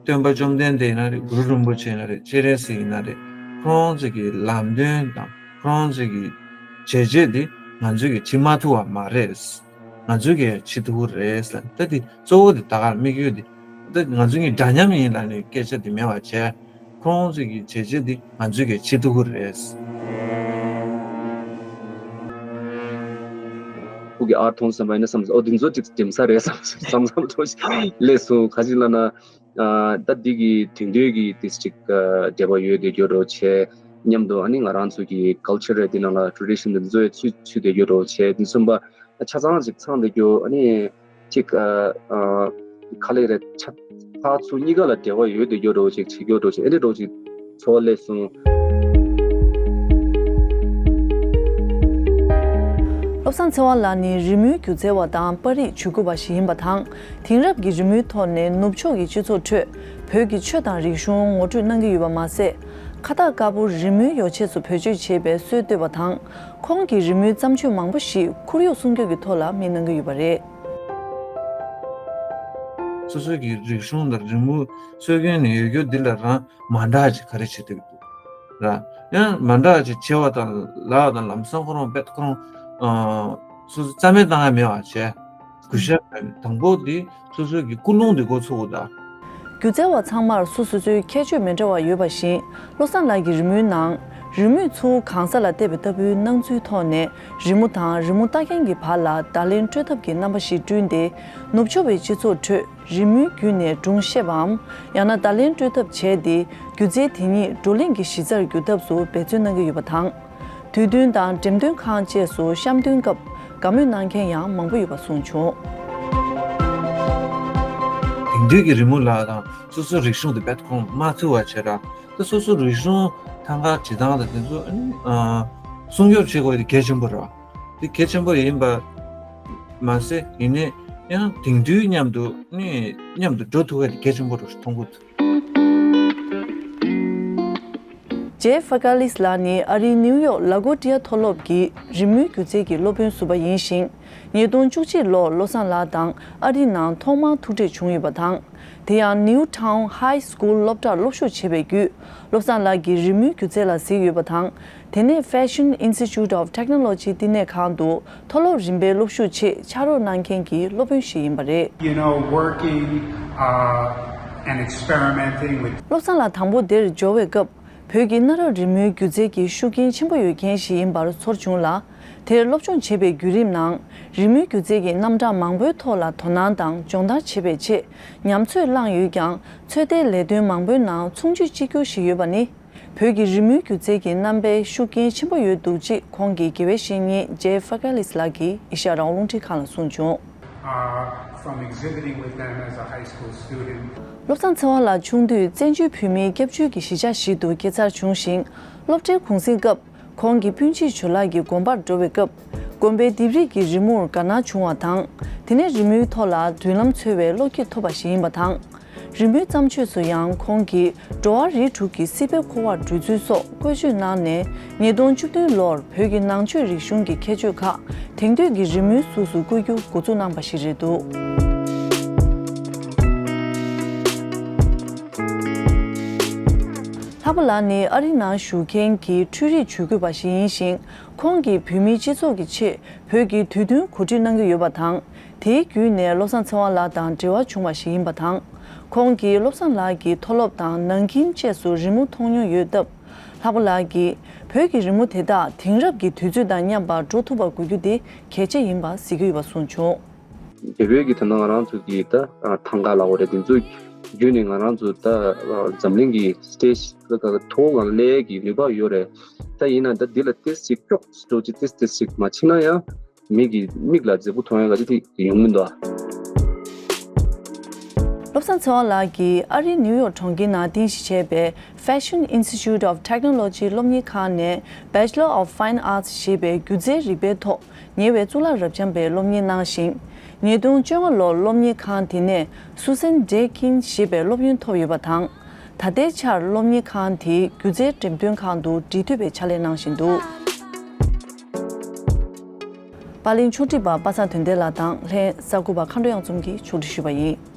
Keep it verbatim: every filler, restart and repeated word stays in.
སྟོན་པ་བཅོམ་ལྡན་འདས་ཡིན་ན་རེད། གུ་རུ་རིན་པོ་ཆེ་ཡིན་ན་རེད། སྤྱན་རས་གཟིགས་ཡིན་ན་རེད། ཁོང་ཚོ་གི་ལམ་སྟོན་དང་ཁོང་ཚོ་གི་བྱས་རྗེས་འདི་ང་ཚོས་ཀྱི་བྱེད་མ་ཐུབ་པ་མ་རེད། ང་ཚོས་ཀྱི་བྱེད་ཐུབ་ཀྱི་རེད་ཟེར། ད་འདི་གཙོ་བོ་འདི་ད་གར་དམིགས་ཡུལ་འདི་ད་ང་ཚོ་གི་འདྲ་མཉམ་ཡིན་ལབ་ནས་སྐད་ཆ་འདི་མེད་པ་བྱས། ཁོང་ཚོས་ཀྱི་བྱས་རྗེས་འདི་ང་ཚོས་ཀྱི་བྱེད་ཐུབ་ཀྱི་རེད། ཁོ་གི་ཨར་མཐོང་བསམ་པ་ཡིན་ན་བསམ་སོང་། ཨོ་འདི་ཚོ་ཅིག་འགྲེམས་ས་རེད་བསམ་སོང་། བསམ་བསམ་ཐོག་ཞིག་སླེབས་སོང་། ག་ཅིག་ལབ་ན། ཨ་ད་འདི་གི་དེང་དུས་ཀྱི་ཏིས་ཅིག་ཨ་འབྲེལ་བ་ཡོད་བསྡད་རྒྱུ་རོ་བྱས། མཉམ་དུ་ཨ་ནི་ང་རང་ཚོ་གི་ཀལ་ཅར་རེད། འདི་ནང་ལ་ཊེ་རེ་ཌི་ཤན་འདི་ཚོ་ཡང་ཚུད་ཚུད་བསྡད་རྒྱུ་རོ་བྱས། འདི་གསུམ་པ་ཆ་ཚང་ཅིག་ཚང་བསྡད་རྒྱུ། ཨ་ནི་ཅིག་ཨ་ཨ་ག་ལེ་རེད། ཆ་ཕར་ཚུར་གཉིས་ཀ་ལ་འབྲེལ་བ་ཡོད་བསྡད་རྒྱུ་རོ་ཅིག་བྱེད་རྒྱུ་རོ་ཅིག་ཨ་ནི་རོ་ཅིག་ཚོར་བ་སླེབས་སོང་། བློ་བཟང་ཚེ་དབང་ལགས་ནི་རི་མོའི་སྒྱུ་རྩལ་བ་དང་པར་རིས་ཇུས་འགོད་པ་ཞིག་ཡིན་པ་དང་། དེང་རབས་ཀྱི་རི་མོའི་ཐོག་ནས་ནུབ་ཕྱོགས་ཀྱི་སྤྱི་ཚོགས་ཁྲོད་བོད་ཀྱི་ཆོས་དང་རིག་གཞུང་ངོ་སྤྲོད་གནང་གི་ཡོད་པ་མ་ཟད། ཁ་བཏགས་དཀར་པོ་རི་མོའི་ཡོ་བྱད་སོགས་བེད་སྤྱོད་བྱེད་པའི་སྲོལ་བཏོད་པ་དང་། ཁོང་གི་རི་མོའི་བརྩམས་ཆོས་མང་པོ་ཞིག་ཁོར་ཡུག་སྲུང་སྐྱོབ་ཀྱི་ཐོག་ལ་དམིགས་གནང་གི་ཡོད་པ་རེད། སོ་སོ་གི་རིག་གཞུང་དང་རི་མོ་སྲོལ་རྒྱུན་ནས་ཡོད་རྒྱུ་འདི་ལ་རང་མ་འདྲ་ཅིག་ག་རེ་བྱེད་ཐུབ་ཀྱི་འདུག་ར། ཡང་མ་འདྲ་ཅིག་བྱེད་པ་དང་ལབ་དང་ལམ་སང་ཁོ་རང་བེད་ཁོ་རང་ཨ་སོ་སོ་རྩ་མེད་བཏང་ཡ་མེད་པ་བྱས། གུས་ཞབས་དང་པོ་འདི་སོ་སོ་གི་ཀུན་སློང་འདི་འགོ་ཚུགས་དགོས་ད། སྒྱུ་རྩལ་བ་ཚང་མར་སོ་སོ་སོའི་ཁྱད་ཆོས་མི་འདྲ་བ་ཡོད་པ་བཞིན། བློ་བཟང་ལགས་ཀྱི་རི་མོའི་ནང་། རི་མོས་ཚུར་གང་ས་ལ་བལྟས་པའི་ལྟ་བུའི་སྣང་ཚུལ་ཐོག་ནས། རི་མོ་དང་རི་མོ་ལྟ་མཁན་གྱི་བར་ལ་བརྡ་ལན་སྤྲོད་ཐབས་ཀྱི་རྣམ་པ་ཞིག་བསྐྲུན་ཏེ། ནུབ་ཕྱོགས་པའི་སྤྱི་ཚོགས་ཁྲོད་རི་མོའི་བརྒྱུད་ནས་སྒྲུང་བཤད་པའམ། ཡང་ན་བརྡ་ལན་སྤྲོད་ཐབས་བྱས་ཏེ། སྒྱུ་རྩལ་དེ་ཉིད་བགྲོ་གླེང་གི་གཞི་རྩར་འགྱུར་ཐབས་སུ་འབད་བརྩོན་གནང་གི་ཡོད་པ་དང་། དུས་སྟོན་དང་འགྲེམས་སྟོན་ཁང་བཅས་སུ་བཤམས་སྟོན་སྐབས་དགའ་མོས་གནང་མཁན་ཡང་མང་པོ་ཡོད་པ་གསུངས་བྱུང་། དེང་དུས་ཀྱི་རི་མོ་ལགས་དང་སོ་སོའི་རིག་གཞུང་དེ་བེད་ཁོང་མ་ཚུགས་པ་བྱས་ར། ད་སོ་སོའི་རིག་གཞུང་ཐང་ག་བྱེད་སྟངས་དང་དེ་ཚོ་ཨ་ནི་ཨ་སྲུང་སྐྱོབ་བྱེད་དགོས་དེ་གལ་ཆེན་པོ་རེད་བ། དེ་གལ་ཆེན་པོ་ཡིན་པ་མ་ཟད་ཡིན་ནའི་ཡང་དེང་དུས་མཉམ་དུ་ནི་མཉམ་དུ་འགྲོ་ཐུབ་པ་དེ་གལ་ཆེན་པོ་རེད་མཐོང་གི་འདུག་ཇེབ་ཕ་ཀ་ལིས་ལགས་ནི་ཨ་རིའི་ནིའུ་ཡོག་ལ་གོ་ཏི་ཡ་མཐོ་སློབ་ཀྱི་རི་མོའི་སྒྱུ་རྩལ་གྱི་སློབ་དཔོན་ཟུར་པ་ཡིན་ཞིང་། ཉིས་སྟོང་བཅུ་གཅིག་ལོར་བློ་བཟང་ལགས་དང་ཨ་རི་ནང་ཐོག་མར་ཐུག་འཕྲད་བྱུང་ཡོད་པ་དང་། དེ་ཡང་ནིའུ་ཊའུན་ཧའི་སྐུལ་སློབ་གྲྭར་སློབ་ཞུགས་བྱས་པའི་བརྒྱུད། བློ་བཟང་ལགས་ཀྱིས་རི་མོའི་སྒྱུ་རྩལ་ལ་གཟིགས་ཡོད་པ་དང་། དེ་ནས་Fashion Institute of Technology བསྟི་གནས་ཁང་དུ་མཐོ་སློབ་རིམ་པའི་སློབ་ཞུགས་ཆེད་ཕྱག་རོགས་གནང་མཁན་གྱི་སློབ་དཔོན་ཞིག་ཡིན་པ་རེད། You know, working uh, and experimenting with བློ་བཟང་ལགས་དང་པོ་འདིར་འབྱོར་བའི་སྐབས། བོད་ཀྱི་གནའ་རབས་རི་མོའི་སྒྱུ་རྩལ་གྱི་ཤུགས་རྐྱེན་ཆེན་པོ་ཡོད་མཁན་ཞིག་ཡིན་པར་ཚོར་བྱུང་ལ། དེར་སློབ་སྦྱོང་བྱེད་པའི་བརྒྱུད་རིམ་ནང་། རི་མོའི་སྒྱུ་རྩལ་གྱི་རྣམ་གྲངས་མང་པོའི་ཐོག་ལ་དོ་སྣང་དང་སྦྱོང་བརྡར་བྱེད་པའི་ཆེད་ཉམས་ཚོད་བླངས་ཡོད་ཀྱང་། ཚོད་ལྟའི་ལས་དོན་མང་པོའི་ནང་མཚུངས་ཆོས་གཅིག་གྱུར་ཞིག་ཡོད་པ་ནི། བོད་ཀྱི་རི་མོའི་སྒྱུ་རྩལ་གྱི་རྣམ་པའི་ཤུགས་རྐྱེན་ཆེན་པོ་ཡོད་འདུག་ཅེས་ཁོང་གི་དགེ་བའི་བཤེས་གཉེན་ཇེབ་ཕ་ཀ་ལིས་ལགས་ཀྱིས་ཨེ་ཤ་ཡ་རང་དབང་རླུང་འཕྲིན་ཁང་ལ་གསུངས་བྱུང་། uh, from exhibiting with them as a high school student. བློ་བཟང་ཚེ་དབང་ལགས་ཆུང་དུས་བཙན་བྱོལ་བོད་མིའི་སྐྱབས་བཅོལ་གྱི་གཞིས་ཆགས་ཤིག་ཏུ་སྐྱེས་འཚར་བྱུང་ཞིང་། སློབ་གྲྭའི་གུང་གསེང་སྐབས། ཁོང་གི་སྤུན་མཆེད་ཇོ་ལགས་ཀྱི་དགོན་པར་འགྲོ་བའི་སྐབས། དགོན་པའི་ལྡེབས་རིས་ཀྱི་རི་མོར་དགའ་སྣང་བྱུང་བ་དང་། དེ་ནས་རི་མོའི་ཐོག་ལ་མདུན་ལམ་འཚོལ་བའི་བློ་སྐྱེད་ཐོབ་པ་ཞིག་ཡིན་པ་དང་། རི་མོའི་བརྩམས་ཆོས་སུ་ཡང་ཁོང་གིས་འགྲོ་བ་རིགས་དྲུག་གི་སྲིད་པའི་འཁོར་བར་བགྲོད་ཚུལ་སོགས་བཀོལ་སྤྱོད་གནང་ནས། ཉིས་སྟོང་བཅུ་བདུན་ལོར་བོད་ཀྱི་ནང་ཆོས་རིག་གཞུང་གི་ཁྱད་ཆོས་ཁག་དེང་དུས་ཀྱི་རི་མོའི་གཟུགས་སུ་བཀོད་རྒྱུ་འགོ་འཛུགས་གནང་པ་ཞིག་རེད་འདུག་ལྷག་པ་ལགས་ནི་ཨ་རིའི་ནང་བཞུགས་མཁན་གྱི་འཕྲུལ་རིག་ཇུས་འགོད་པ་ཞིག་ཡིན་ཞིང་། ཁོང་གིས་བོད་མིའི་སྤྱི་ཚོགས་ཀྱི་ཆེད་བོད་ཀྱི་དུས་སྟོན་གོ་སྒྲིག་གནང་གི་ཡོད་པ་དང་། དེའི་བརྒྱུད་ནས་བློ་བཟང་ཚེ་དབང་ལགས་དང་འབྲེལ་བ་བྱུང་བ་ཞིག་ཡིན་པ་དང་། ཁོང་གིས་བློ་བཟང་ལགས་ཀྱི་མཐོ་སློབ་དང་ནང་ཁྱིམ་བཅས་སུ་རི་མོ་མཐོང་མྱོང་ཡོད་སྟབས། ལྷག་པ་ལགས་ཀྱིས་བོད་ཀྱི་རི་མོ་དེ་དག་དེང་རབས་ཀྱི་དུས་ཚོད་དང་མཉམ་པར་འགྲོ་ཐུབ་པ་དགོས་རྒྱུ་དེ་གལ་ཆེ་ཡིན་པ་གཟིགས་ཀྱི་ཡོད་པ་གསུངས་བྱུང་། བོད་བོད་ཀྱི་ད་ལྟ་ང་རང་ཚོ་གི་ད་ཐང་ག་ལ་འོ་རེད། དེ་ཚོ་བརྒྱུད་ནས་ང་རང་ཚོ་ད་འཛམ་གླིང་གི་སི་ཊེ་ཇི་ལ་མཐོ་སྒང་སླེབས་ཀྱི་ནུས་པ་ཡོད་རེད། ད་ཡིན་ན་ད་འདི་ལ་ཏིས་ཅིག་ཀྱོག་ཙམ་ཅིག་ཏིས་ཏིས་ཅིག་མ་ཕྱིན་ན་ཡང་མི་གི་མིག་ལ་མཛེས་པོ་མཐོང་ཡ་ག་ཅི་ཐིག་ཡོང་མི་འདུག་ཨ། བློ་བཟང་ཚེ་དབང་ལགས་ཀྱིས་ཨ་རིའི་ནིའུ་ཡོག་གྲོང་ཁྱེར་ནང་རྟེན་གཞི་བྱས་པའི་Fashion Institute of Technology སློབ་གཉེར་ཁང་ནས་Bachelor of Fine Arts ཞེས་པའི་སྒྱུ་རྩལ་རིག་པའི་ཐོག་ཉེ་བའི་གཙུག་ལག་རབ་འབྱམས་པའི་སློབ་གཉེར་གནང་ཞིང་། ཉིས་སྟོང་བཅོ་ལྔ་ལོར་སློབ་གཉེར་ཁང་དེ་ནས་Susan Deakin ཞེས་པའི་སློབ་ཡོན་ཐོབ་ཡོད་པ་དང་། ད་ལྟའི་ཆར་སློབ་གཉེར་ཁང་དེའི་སྒྱུ་རྩལ་འགྲེམས་སྟོན་ཁང་དུ་འབྲེལ་མཐུད་པའི་ཕྱག་ལས་གནང་བཞིན་འདུག་པར་ལེན་ཕྱོགས་སྒྲིག་པ་པ་སངས་དོན་ལྡན་ལགས་དང་ལྷན་གསར་འགོད་པ་མཁའ་འགྲོ་གཡང་འཛོམས་ཀྱིས་ཕྱོགས་སྒྲིག་ཞུས་པ་ཡིན།